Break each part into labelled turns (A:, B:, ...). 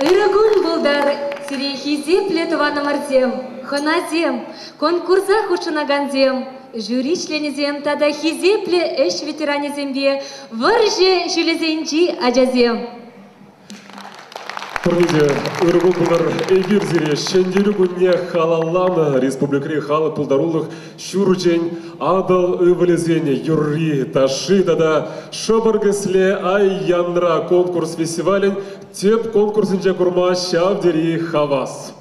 A: Ырӑ кун пултӑр сире хисеплӗ тӑванӑмӑрсем, хӑнасем, конкурса хутшӑнакансем, жюри членӗсем тата хисеплӗ ӗҫ ветеранӗсемпе вӑрҫӑ ҫулӗсенчи ачасем.
B: Пурне те ырӑ кун пултӑр. Эпир сире Ҫӗнтерӳ кунне халалланӑ республикӑри халӑх пултарулӑх ҫурчӗн Атӑл ывӑлӗсен юрри, ташши тата Шӑпӑр кӗсле ай янра конкурс фестивалӗн тӗп конкурсӗнче курма ҫав тери хавас.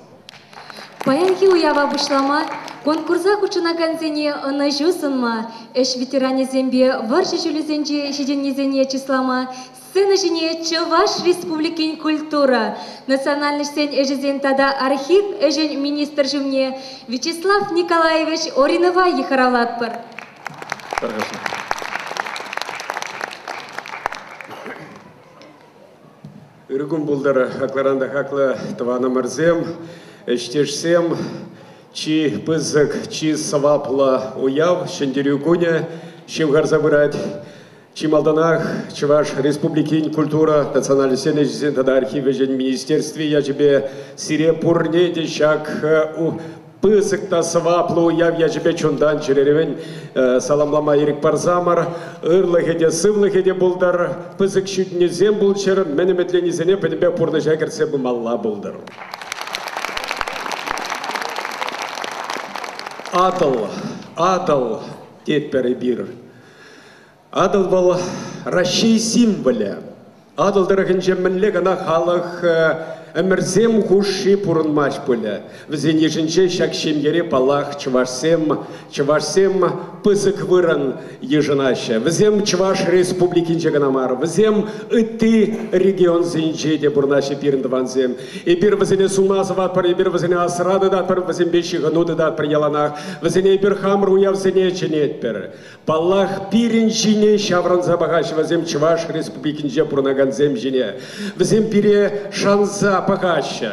A: Паянхи уява пуҫлама, конкурса хутшӑнакансене ӑнӑҫу сунма, ӗҫ ветеранӗсемпе вӑрҫӑ ҫулӗсенче ҫитӗннисене чыслама сцена ҫине Чӑваш Республикин культура, национальноҫсен ӗҫӗсен тата архив ӗҫӗн министр ҫумне Вячеслав Николаевич Оринова йыхӑравлатпӑр.
C: Ырӑ кун пултӑр, хаклӑран та хаклӑ тӑванӑмӑрсем, ӗҫтешсем. Чи пысӑк, чи сӑваплӑ уяв, Ҫӗнтерӳ кунӗ, ҫывхарса пырать. Чи малтанах Чӑваш Республикин культура, национальноҫсен ӗҫӗсен тата архив ӗҫӗн министерстви ячӗпе сире пурне те ҫак пысӑк та сӑваплӑ уяв ячӗпе чунтан чӗререн саламлама ирӗк парсамӑр. Ырлӑхӗ те, сывлӑхӗ те пултӑр, пысӑк ҫитӗнӳсем пулччӑр, мӗн ӗмӗтленнисене пӗтӗмпех пурнӑҫа кӗртсе пымалла пултӑр. Атӑл, Атӑл тетпӗр эпир. Атӑл вӑл Раҫҫей символӗ. Атӑл тӑрӑхӗнче мӗнле кӑна халӑх ӗмӗрсем хушши пурӑнмасть пулӗ. Вӗсен йышӗнче ҫак ҫемьере, паллах, чӑвашсем, чӑвашсем пысӑк вырӑн йышӑнаҫҫӗ. Вӗсем Чӑваш Республикинче кӑна мар, вӗсем ытти регионсенче те пурӑнаҫҫӗ пирӗн тӑвансем. Эпир вӗсене сума сӑватпӑр, эпир вӗсене асра тытатпӑр, вӗсемпе ҫыхӑну тытатпӑр яланах. Вӗсене эпир хамӑр уявсене чӗнетпӗр. Паллах, пирӗн ҫине ҫаврӑнса пӑхаҫҫӗ вӗсем Чӑваш Республикинче пурӑнакансем ҫине. Вӗсем пире шанса пӑхаҫҫӗ.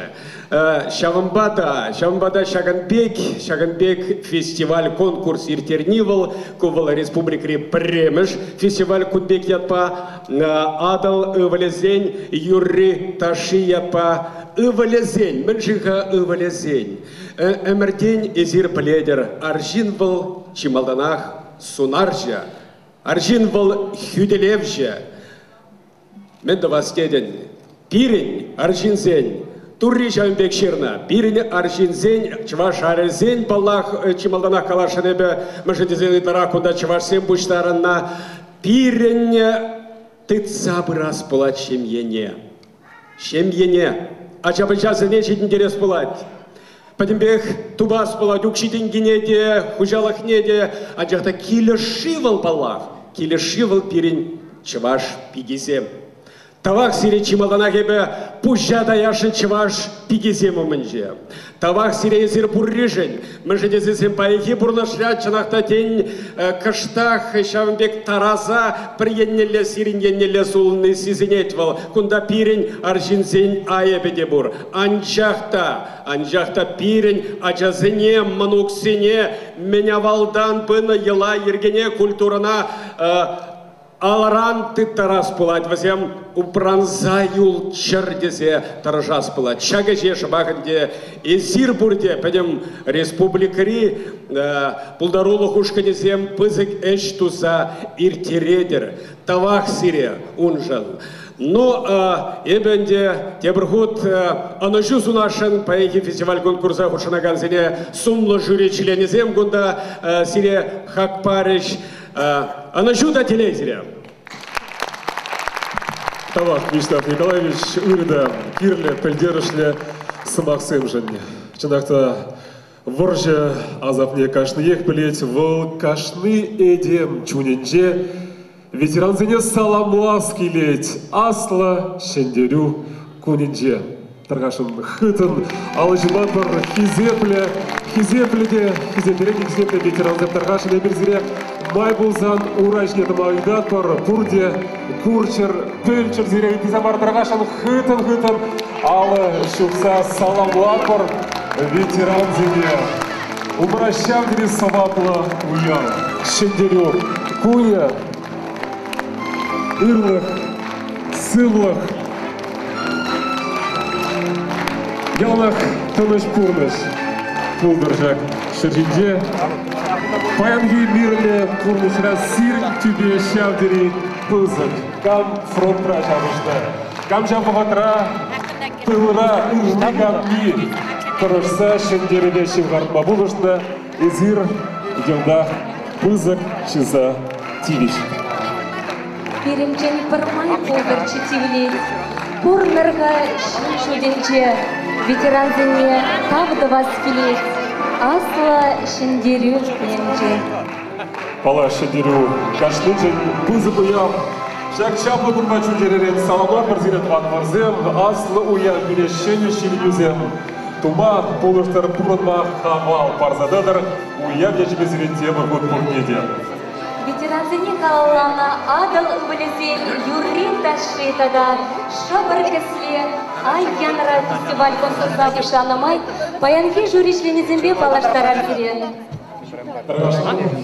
C: Ҫавӑнпа та, ҫавӑнпа та ҫакӑн пек, ҫакӑн пек фестиваль-конкурс ирттерни вӑл, ку вӑл республикӑри пӗрремӗш фестиваль кун пек ятпа, Атӑл ывӑлӗсен юрри-ташши ятпа ывӑлӗсен, мӗншӗн-ха ывӑлӗсен? Ӗмӗртен эсир пӗлетӗр, арҫын вӑл чи малтанах сунарҫӑ, арҫын вӑл хӳтӗлевҫӗ. Мӗн тӑвас тетӗн? Пирӗн арҫынсен Турри ҫавӑн пек ҫырнӑ. Пирӗн арҫынсен, чӑваш арӗсен, паллах, чи малтанах каласшӑн эпӗ, мӗншӗн тесен ытларах кунта чӑвашсем пуҫтарӑннӑ. Пирӗн тытса пырас пулать ҫемьене. Ҫемьене, ача-пӑчасене ҫитӗнтерес пулать. Пӗтӗмпех тупас пулать укҫи-тенкине те, хуҫалӑхне те. Анчах та килӗшши вӑл, паллах, килӗшши вӑл пирӗн чӑваш пикисем. Тавах сире чи малтанах эпӗ пуҫа таясшӑн чӑваш пикисем умӗнче. Тавах сире эсир пурришӗн, мӗншӗн тесен паянхи пурнӑҫра чӑнах та тен кӑштах ҫавӑн пек тараса пӗр еннелле сирӗн еннелле сулӑнни сисӗнет вӑл. Кунта пирӗн арҫынсен айӑпӗ те пур. Анчах та, анчах та пирӗн ачасене, мӑнуксене мӗн авалтан пынӑ йӑла-йӗркене, культурӑна алӑран тыттарас пулать, вӗсем упранса юлччӑр тесе тӑрӑшас пулать. Ҫак ӗҫе шӑпах ӗнтӗ эсир пурте пӗтӗм республикӑри пултарулӑх ушкӑнӗсем пысӑк ӗҫ туса ирттеретӗр. Тавах сире уншӑн. Ну, эпӗ ӗнтӗ тепӗр хут ӑнӑҫу сунасшӑн паянхи фестиваль-конкурса хутшӑнакансене сумлӑ жюри членӗсем кунта сире хак парӗҫ. Ӑнӑҫу та телей сире!
B: Тавах, Вячеслав Николаевич, ырӑ та кирлӗ, пӗлтерӗшлӗ сӑмахсемшӗн. Чӑнах та, вӑрҫӑ асапне кашниех пӗлет, вӑл кашни этем чунӗнче ветерансене саламлас килет Аслӑ Ҫӗнтерӳ кунӗнче. Тархасшӑн хытӑн алӑ ҫупатпӑр. Хисеплӗ, хисеплӗ те хисеплӗрех хисеплӗ ветерансем тархасшӑн эпир сире май пулсан ура ҫине тӑма ыйтатпӑр. Пурте курчӑр, пӗлчӗр сире ыттисем мар тархасшӑн хытӑн-хытӑн алӑ ҫупса саламлатпӑр ветерансене. Умра ҫав тери сӑваплӑ уяв, Ҫӗнтерӳ кунӗ. Ырлӑх, сывлӑх. Яланах тӑнӑҫ пурнӑҫ пултӑр ҫак ҫӗр ҫинче. Паянхи мирлӗ пурнӑҫра сирӗн тӳпе ҫав тери пысӑк. Кам фронтра ҫапӑҫнӑ, кам ҫав вӑхӑтра тылра ырми-канми тӑрӑшса ҫӗнтерӗве ҫывхартма пулӑшнӑ, эсир йӑлтах пысӑк чыса тивӗҫ.
A: Пирӗншӗн пӗрмай пултӑрччӗ тивлет. Пурӑнӑр-ха ҫын шутӗнче, ветерансене тав тӑвас килет Аслӑ Ҫӗнтерӳ кунӗнче.
B: Паллах, Ҫӗнтерӳ кашниншӗн пысӑк уяв. Ҫак чаплӑ кунпа чун-чӗререн саламлатпӑр сире, тӑванӑмӑрсем. Аслӑ уяв пире ҫӗнӗ ҫитӗнӳсем тума пулӑштӑр, пурӑнма хавал парса тӑтӑр. Уяв ячӗпе сире тепӗр хут пурне те.
A: Ветерансене халалланӑ Атӑл ывӑлӗсен юрри-ташши тата Шӑпӑр кӗсле Ай янра фестиваль-конкурса пуҫланӑ май паянхи жюри членӗсемпе паллаштарар сире.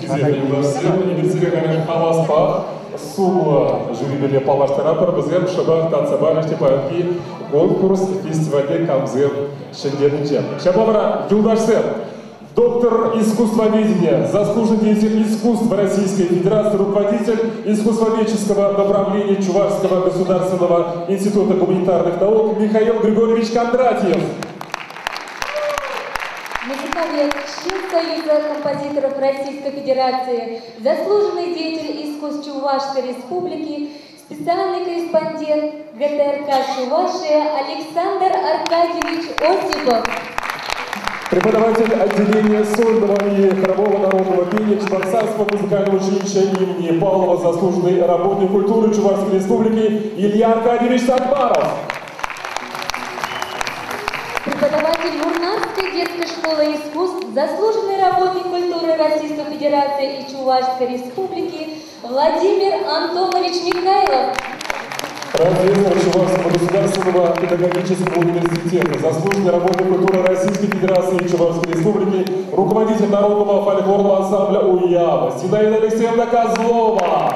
B: Хисеплӗ юлташсем, эпир сире халӗ хаваспах сумлӑ жюрипе паллаштаратпӑр. Вӗсем шӑпах татса пачӗҫ те паянхи конкурс фестивальте камсем ҫӗнтернинче. Ҫапла вара, юлташсем, доктор искусствоведения, заслуженный деятель искусств Российской Федерации, руководитель искусствоведческого направления Чувашского государственного института гуманитарных наук Михаил Григорьевич Кондратьев.
A: Музыкальный член Союза композиторов Российской Федерации, заслуженный деятель искусств Чувашской Республики, специальный корреспондент ГТРК «Чувашия» Александр Аркадьевич Осипов.
B: Преподаватель отделения сольного и хорового народного пения Чебоксарского музыкального училища имени Павлова, заслуженный работник культуры Чувашской Республики Илья Аркадьевич Сакбаров.
A: Преподаватель Вурнарской детской школы искусств, заслуженный работник культуры Российской Федерации и Чувашской Республики Владимир Антонович Михайлов.
B: Профессор Чувашского государственного педагогического университета, заслуженный работник культуры Российской Федерации и Чувашской Республики, руководитель народного фольклорного ансамбля «Уява» Зинаида Алексеевна Козлова.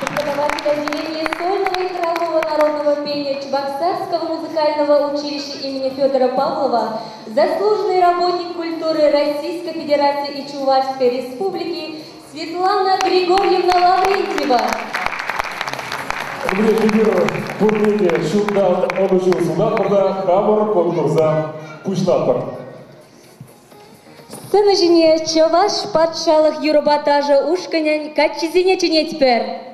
A: Преподаватель отделения сольного и хорового народного пения Чебоксарского музыкального училища имени Федора Павлова, заслуженный работник культуры Российской Федерации и Чувашской Республики Светлана Григорьевна Лаврентьева.
B: Эпир пурне те чунтан ӑнӑҫу сунатпӑр та хамӑр конкурса пуҫлатпӑр.
A: Сцена ҫине Чӑваш патшалӑх юрӑпа ташӑ ушкӑнӗн каччисене чӗнетпӗр.